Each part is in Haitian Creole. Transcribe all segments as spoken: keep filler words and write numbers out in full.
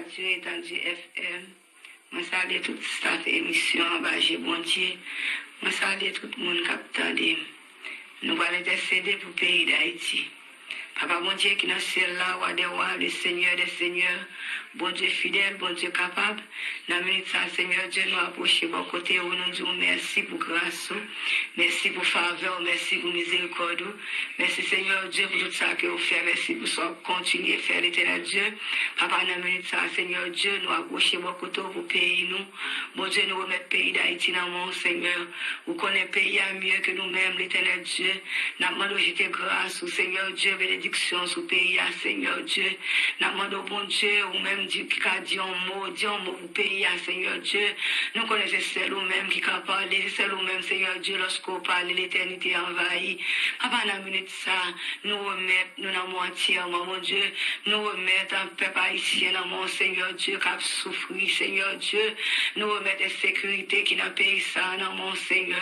Radio Etandi F M. Mwen salye tout staff emisyon Anba Je Bondye. Mwen salye tout moun k ap tande m. Nou pral entèsede pou peyi Dayiti. Papa Bondye ki nan syèl la, Wa dè wa, le Senyè dè senyè, Bondye fidèl, Bondye kapab, nan minit sa, Senyè Dye, nou apwoche bò kote ou, nou di w mèsi pou gras ou, mèsi pou favè w, mèsi pou mizerikòd ou, mèsi, Senyè Dye, pou tout sa ke ou fè, mèsi pou sa w ap kontinye fè, Letènèl Dye. Papa, nan minit sa, Senyè Dye, nou apwoche bò kote ou pou peyi nou. Bondye, nou remèt peyi Dayiti nan men w, Senyè. Ou konnen peyi a mye ke nou menm, Letènèl Dye. N ap mande w jete gras ou, Senyè Dye, benediksyon sou peyi a, Senyè Dye. N ap mande w, Bondye, ou menm di, ki ka di yon mo, di yon mo pou peyi a, Senyè Dye. Nou konnen se sèl ou menm ki ka pale, se sèl ou menm, Senyè Dye, lòske w pale, letènite anvayi. Papa, nan minit sa, nou remèt nou nan men w antyèman, Bondye. Nou remèt pèp ayisyen nan men w, Senyè Dye, k ap soufri, Senyè Dye. Nou remèt ensekirite ki nan peyi sa a nan men w, Senyè.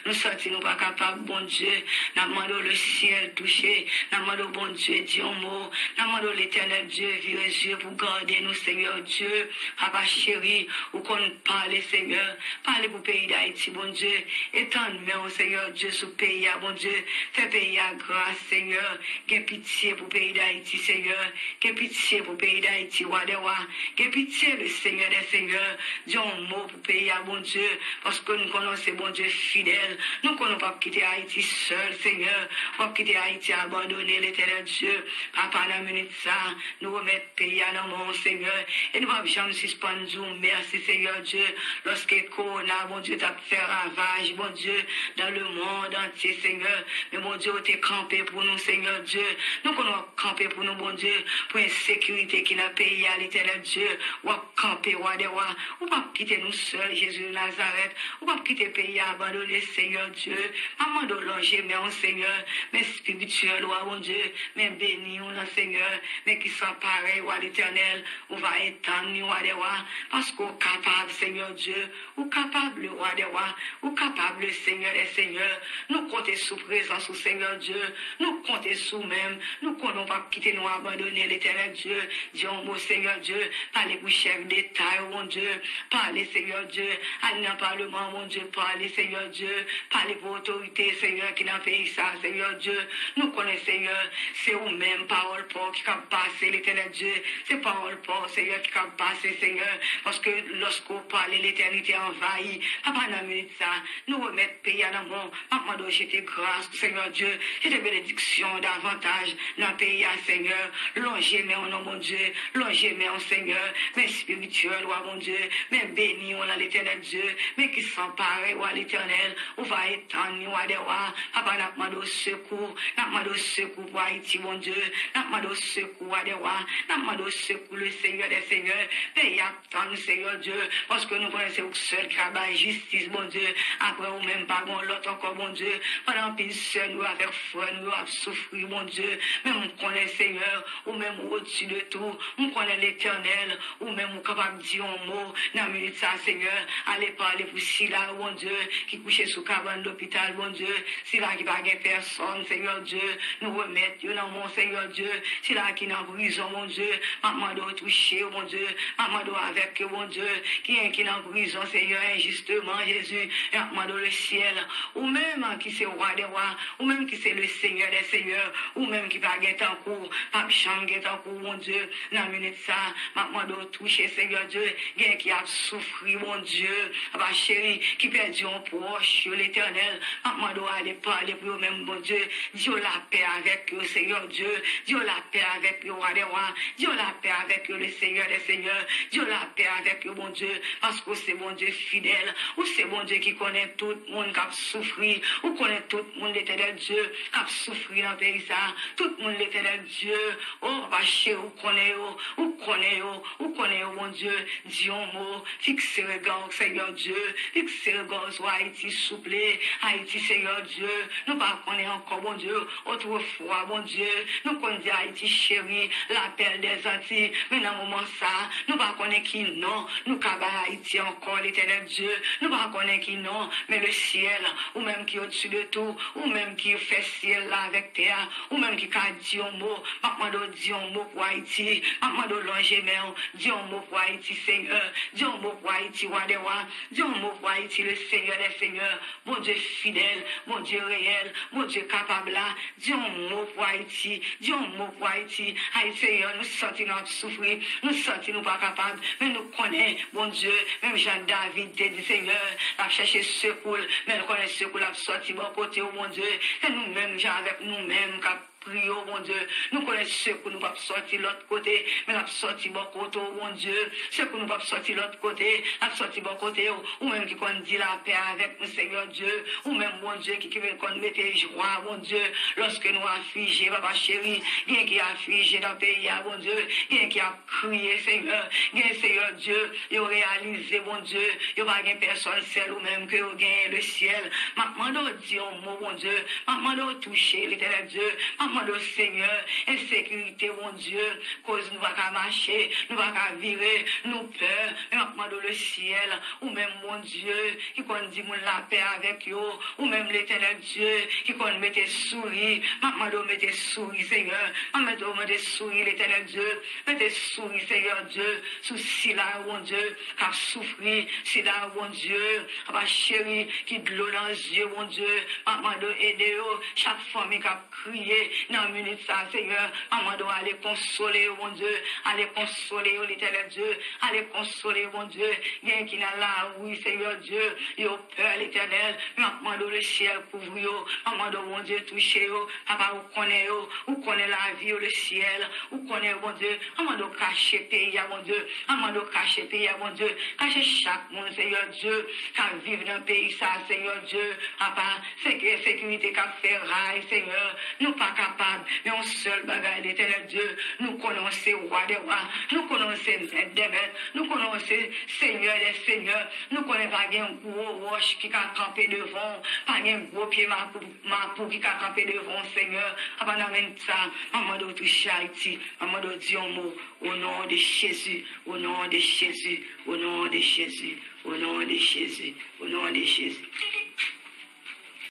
Nou santi nou pa kapab, Bondye. N ap mande w lesyèl touche. N ap mande w, Bondye, di yon mo. N ap mande w, Letènèl Dye, vire zye pou gade nou, Senyè Dye. Papa cheri, ou konn pale, Senyè. Pale pou peyi Dayiti, Bondye. Etann men w, Senyè Dye, sou peyi a, Bondye. Fè peyi a gras, Senyè. Gen pitye pou peyi Dayiti, Senyè. Gen pitye pou peyi Dayiti, Wa dè wa. Gen pitye, le Senyè dè senyè. Di yon mo pou peyi a, Bondye. Paske nou konnen w se Bondye fidèl. Nou konnen w p ap kite Ayiti sèl, Senyè. W p ap kite Ayiti abandone, Letènèl Dye. Papa, nan minit sa, nou remèt peyi a nan men w, Senyè. E nou p ap janm sispann di w mèsi, Senyè Dye. Lòske kowona, Bondye, t ap fè ravaj, Bondye, dans le monde entier, Senyè. Men, Bondye, ou te kanpe pou nou, Senyè Dye. Nou konnen w ap kanpe pou nou, Bondye, pou ensekirite ki nan peyi a, Letènèl Dye. W ap kanpe, Wa dè wa. Ou p ap kite nou sèl, Jezi de Nazarèt. Ou p ap kite peyi a abandone, Senyè Dye. M ap mande w lonje men w, Senyè. Men espirityèl ou a, Bondye. Men beni w lan, Senyè. Men ki san parèy ou a, Letènèl. Ou va etann li, Wa dè wa. Paske ou kapab, Senyè Dye. Ou kapab, le Wa dè wa. Ou kapab, le Senyè dè senyè. Nou konte sou prezans ou, Senyè Dye. Nou konte sou ou menm. Nou konnen w p ap kite nou abandone, Letènèl Dye. Di yon mo, Senyè Dye. Pale pou chèf deta yo, Bondye. Pale, Senyè Dye. Al nan palman, Bondye. Pale, Senyè Dye. Pale pou otorite, Senyè, ki nan peyi sa, Senyè Dye. Nou konnen, Senyè, se ou menm, pawòl pa w ki kab pase, Letènèl Dye. Se pawòl pa w, Senyè, ki kab pase, Senyè. Paske lòske w pale, letènite anvayi. Papa, nan minit sa, nou remèt peyi a nan men w. M ap mande w jete gras, Senyè Dye. Jete benediksyon davantaj nan peyi a, Senyè. Lonje men w non, Bondye. Lonje men w, Senyè. Men espirityèl ou a, Bondye. Men beni w lan, Letènèl Dye. Men ki san parèy ou a, Letènèl. Ou va etann li, Wa dè wa. Papa, n ap mande w sekou. N ap mande w sekou pou Ayiti, Bondye. N ap mande w sekou, Wa dè wa. N ap mande w sekou, le Senyè dè senyè. Peyi a tann, Senyè Dye, paske nou konnen se ou sèl ki ka bay jistis, Bondye. Apre ou menm, pa gen lòt ankò, Bondye. Pandan anpil sè nou yo avèk frè nou yo ap soufri, Bondye. Men m konnen, Senyè, ou menm ou odsi de tou. M konnen, Letènèl, ou menm ou kapab di yon mo nan minit sa, Senyè. Ale pale pou sila yo, Bondye, ki kouche sou kabann lopital, Bondye. Sila ki pa gen pèsòn, Senyè Dye, nou remèt yo nan men w, Senyè Dye. Sila ki nan prizon, Bondye, m ap mande w touche yo, Bondye. M ap mande w avèk yo, Bondye. Ki, ki nan prizon, Senyè, enjisteman, Jezi. M ap mande w, lesyèl, ou menm ki se Wa dè wa, ou menm ki se le Senyè dè senyè, ou menm ki pa gen tankou w, p ap janm gen tankou w, Bondye. Nan minit sa, m ap mande w touche, Senyè Dye. Gen ki ap soufri, Bondye. Papa cheri, ki pèdi yon pwòch yo, Letènèl. M ap mande w ale pale pou yo menm, Bondye. Di yo lapè avèk yo, Senyè Dye. Di yo lapè avèk yo, Wa dè wa. Di yo lapè avèk yo, le Senyè dè senyè. Di yo lapè avèk yo, Bondye. Paske ou se Bondye fidèl. Ou se Bondye ki konnen tout moun k ap soufri. Ou konnen tout moun, Letènèl Dye, k ap soufri nan peyi sa. Tout moun, Letènèl Dye. O, Papa cheri, ou konnen yo. Ou konnen yo. Ou konnen yo, Bondye. Di yon mo. Fikse rega w, Senyè Dye. Fikse rega w sou Ayiti, souple. Ayiti, Senyè Dye. Nou pa konnen ankò, Bondye. Otrefwa, Bondye. Dye, nou konn di Ayiti cheri, la perle des Antilles, men nan moman sa, nou pa konnen ki non nou ka bay Ayiti ankò, Letènèl Dye, nou pa konnen ki non, men le ciel, ou menm ki odsi de tou, ou menm ki fè syèl la avèk tè a, ou menm ki ka di yon mo, m ap mande w di yon mo pou Ayiti, m ap mande w lonje men w, di yon mo pou Ayiti, Senyè, di yon mo pou Ayiti, Wa dè wa, di yon mo pou Ayiti, le Senyè dè senyè, Bondye fidèl, Bondye reyèl, Bondye kapab la, di yon mo pou Ayiti, di yon mo pou Ayiti. Ay, Senyè, nou santi nou ap soufri, nou santi nou pa kapab, men nou konnen, Bondye, menm jan David te di, Senyè, l ap chèche sekou l, men l konnen sekou l ap sòti bò kote w, Bondye. Se nou menm jan avèk nou menm k ap priye w, Bondye. Nou konnen sekou nou p ap sòti lòt kote, men l ap sòti bò kote w, Bondye. Sekou nou p ap sòti lòt kote, l ap sòti bò kote w. Ou menm ki konn di lapè avèk nou, Senyè Dye. Ou menm, Bondye, ki, ki konn mete jwa, Bondye. Lòske nou aflije, Papa cheri, gen ki aflije nan peyi a, Bondye. Gen ki ap kriye, Senyè. Gen, Senyè Dye, yo reyalize, Bondye, yo pa gen pèsòn, sèl ou menm ke yo genyen, le syèl. M ap mande w di yon mo, Bondye. M ap mande w touche, Letènèl Dye. M ap mande w, Senyè, ensekirite, Bondye, koz nou pa ka mache, nou pa ka vire, nou pè. Men m ap mande w, le syèl, ou menm, Bondye, ki konn di moun lapè avèk yo, ou menm, Letènèl Dye, ki konn mete souri, m ap mande w mete souri, Senyè. M ap mande w mete souri, Letènèl Dye. Mete souri, Senyè Dye, sou sila yo, Bondye, k ap soufri, sila yo, Bondye, papa cheri, ki dlo nan zye, Bondye, m ap mande w ede yo, chak fanmi k ap kriye nan minit sa, Senyè, m ap mande w ale konsole yo, Bondye, ale konsole yo, Letènèl Dye, ale konsole yo, Bondye, gen ki nan lari, Senyè Dye, yo pè, Letènèl, m ap mande w le syèl kouvri yo, m ap mande w, Bondye, touche yo, papa, ou konnen yo, ou konnen lavi yo, le syèl, ou konnen yo, Bondye, m ap mande w kache peyi a, Bondye, m ap mande w kache peyi a, Bondye, kache chak moun, Senyè Dye, k ap viv nan peyi sa, Senyè Dye, papa, se ke ensekirite k ap fè ray, Senyè, nou pa kapab, men yon sèl bagay, Letènèl Dye, nou konnen w se wa dè wa, nou konnen w se mèt dè mèt, nou konnen w se Senyè dè senyè, nou konnen pa gen gwo wòch ki ka kanpe devan w, pa gen gwo pye mapou, mapou ki ka kanpe devan w, Senyè. Apa nan men sa, m ap mande w touche Ayiti, m ap mande w di yon mo, o non de Jezi, o non de Jezi, o non de Jezi, o non de Jezi, o non de Jezi.